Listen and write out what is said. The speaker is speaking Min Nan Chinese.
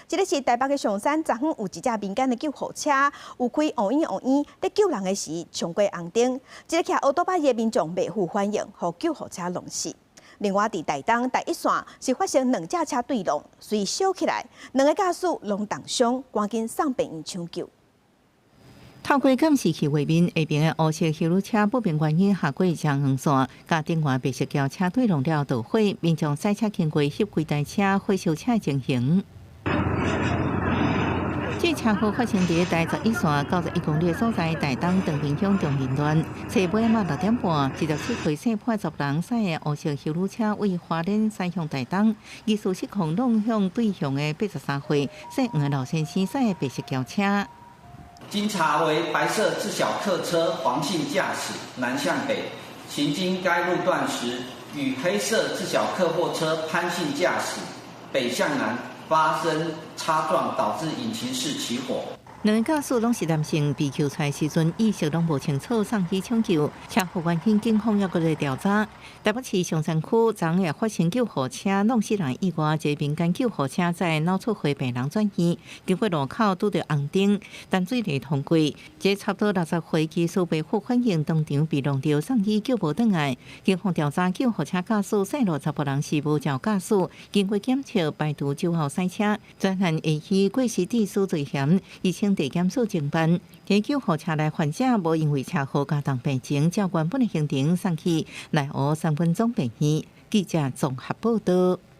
這个是台北的松山，昨昏有一隻民間的救護車，有開烏煙烏煙，佇救人的時衝過紅燈，這个騎歐多巴的民眾袂赴反應，予救護車弄死。另外，佇台東台一線是發生兩隻車對挵，隨燒起來，兩个駕駛攏重傷，趕緊送病院搶救。透過監視器畫面，下爿的烏色休旅車不明原因下過雙黃線，共頂外白色轎車對挵了導火，民眾駛車經過翕規台車火燒車的情形。這車禍發生佇台十一線91公里的所在，台東長滨鄉中林段，初尾仔6點半，一27歲姓潘查埔人駛的烏色休旅車為花蓮駛向台東，疑似失控挵向對向的83歲姓黃的老先生駛的白色轎車。經查為白色自小客車黃姓駕駛南向北行經該路段時，與黑色自小客貨車潘姓駕駛北向南發生擦撞，導致引擎室起火。兩个駕駛攏是男性，被救出來時陣意識攏無清楚，送去搶救。車禍原因警方猶閣咧調查。台北市松山區昨昏也發生救護車挵死人意外，一个民間救護車載腦出血病人轉院，經過路口拄著紅燈，淡水螺通過，這差不多60歲機師袂赴反應，當場被挵著送醫救無轉來。警方調查救護車駕駛姓羅查埔人是無照駕駛，經過檢測排除酒後駛車，專案下起過失致死罪嫌，移送地檢署偵辦。佇救護車內患者無因為車禍加重病情，照原本的行程送去內湖三軍總病院。記者綜合報道。